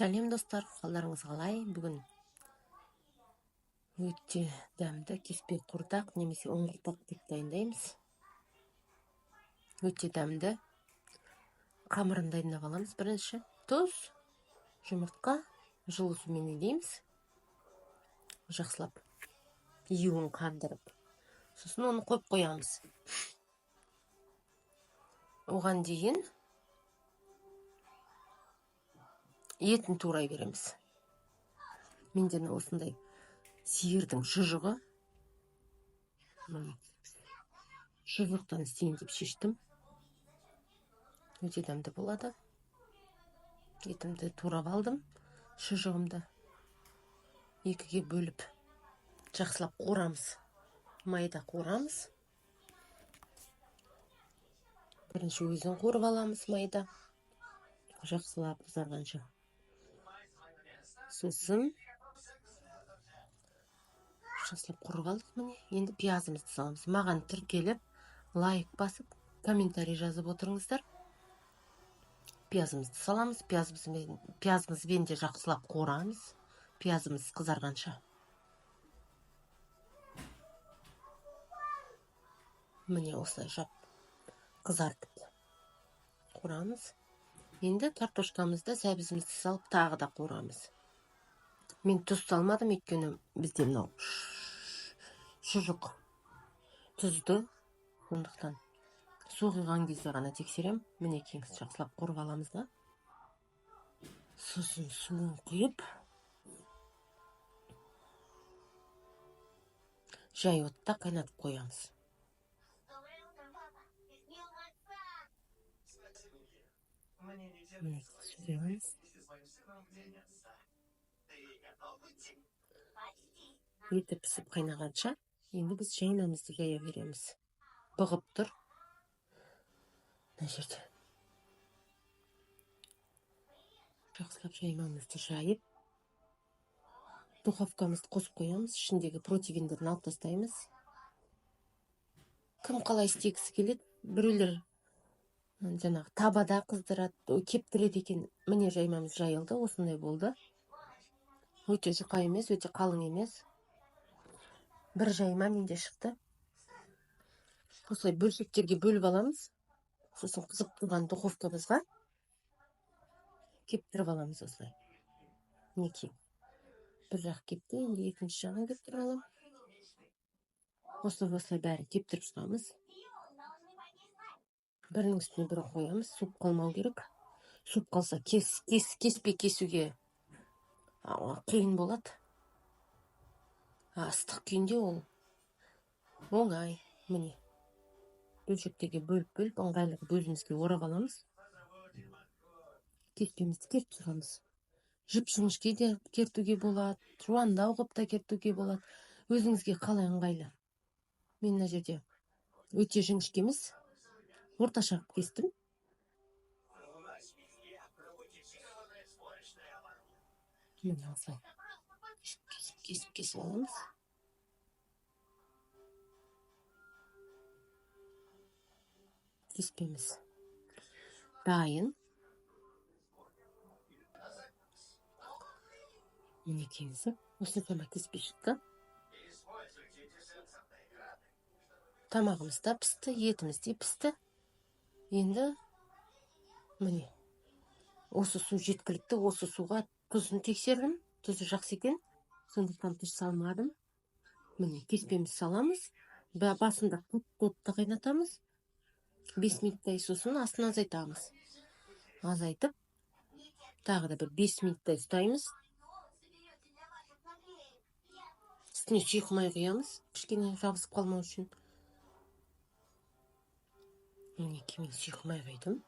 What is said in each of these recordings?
Сәлем достар, қалдарыңыз қалай? Бүгін өте дәмді кеспе қуырдақ немесе оңғырдақ деп дайындаймыз. Өте дәмді. Қамырын дайындап аламыз бірінші. Тұз, жұмыртқа, жылы сумен илейміз. Жақсылап иуін қандырып. Сосын оны қойып қоямыз. Оған дейін етін турай береміз. Менде осындай сиырдың шұжығы. Шұжықтан істейін деп шештім. Өте дәмді болады. Етімді турап алдым. Шұжығымды екіге бөліп жақсылап қуырамыз. Майда қуырамыз. Бірінші өзін қуырып аламыз майда. Жақсылап қызарғанша. Сосын жақсылап қуырып алдық міне. Енді пиязымызды саламыз. Маған тіркеліп, лайк басып, комментарий жазып отырыңыздар. Пиязымызды саламыз. Пиязымызбен де жақсылап қуырамыз. Пиязымыз қызарғанша. Міне осылай жап қызартып қуырамыз. Енді картошкамызды, сәбізімізді салып тағы да қуырамыз. Мен тұз салмадым, өйткені бізде мынау шұжық тұзды, сондықтан су құйған кезде ғана тексерем. Мінекейіңіз, жақсылап қуырып аламыз да. Сосын суын құйып, жай отта қайнатып қоямыз. Міне сүземіз. Еті пісіп қайнағанша, енді біз жаймамызды жая береміз. Бұғып тұр. Мына жерде. Жақсылап жаймамызды жайып, духовкамызды қосып қоямыз. Ішіндегі противендерін алып тастаймыз. Кім қалай істегісі келеді, біреулер жаңағы табада қыздырады, кептіреді екен. Міне жаймамыз жайылды, осындай болды. Өте жұқа емес, өте қалың емес. Бір жайма менде шықты. Осылай бөлшектерге бөліп аламыз. Сосын қызып тұрған духовкамызға кептіріп аламыз осылай. Мінекей. Бір жақ кепті, енді екінші жағын кептіріп аламын. Осылай бәрін кептіріп шығамыз. Бірінің үстіне бірін қоямыз. Суып қалмау керек. Суып қалса кеспе кесуге қиын болады. Ыстық күйінде ол оңай. Міне бөлшектерге бөліп-бөліп ыңғайлы қылып өзімізге орап аламыз. Кеспемізді кертіп шығамыз. Жіп-жіңішке де кертуге болады, жуандау қылып та кертуге болады. Өзіңізге қалай ыңғайлы. Мен мына жерде өте жіңішке емес, орташа қылып кестім. Міне осылай кесіп аламыз. Кеспеміз дайын. Мінекейіңіз, осыншама кеспе шықты. Тамағымыз да пісті, етіміз де пісті. Енді міне осы су жеткілікті. Осы суға тұзын тексердім, тұзы жақсы екен, сондықтан тұз салмадым. Міне кеспемізді саламыз. Басында отта қайнатамыз 5 минуттай, сосын астын азайтамыз. Азайтып тағы да бір 5 минуттай ұстаймыз. Үстіне сұйық май құямыз, кішкене жабысып қалмау үшін. Мінекей мен сұйық май құйдым.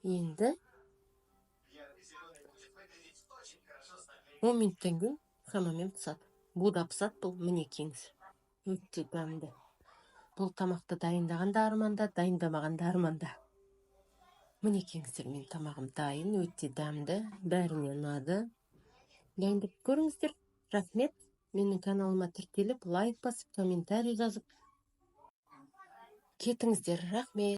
Енді 10 минуттан кейін шамамен пысады. Бұ да пысады бұл, мінекейіңіз. Өте дәмді. Бұл тамақты дайындаған да арманда, дайындамаған да арманда. Мінекейіңіздер, менің тамағым дайын, өте дәмді, бәріне ұнады. Дайындап көріңіздер. Рахмет. Менің каналыма тіркеліп, лайк басып, комментарий жазып кетіңіздер. Рахмет.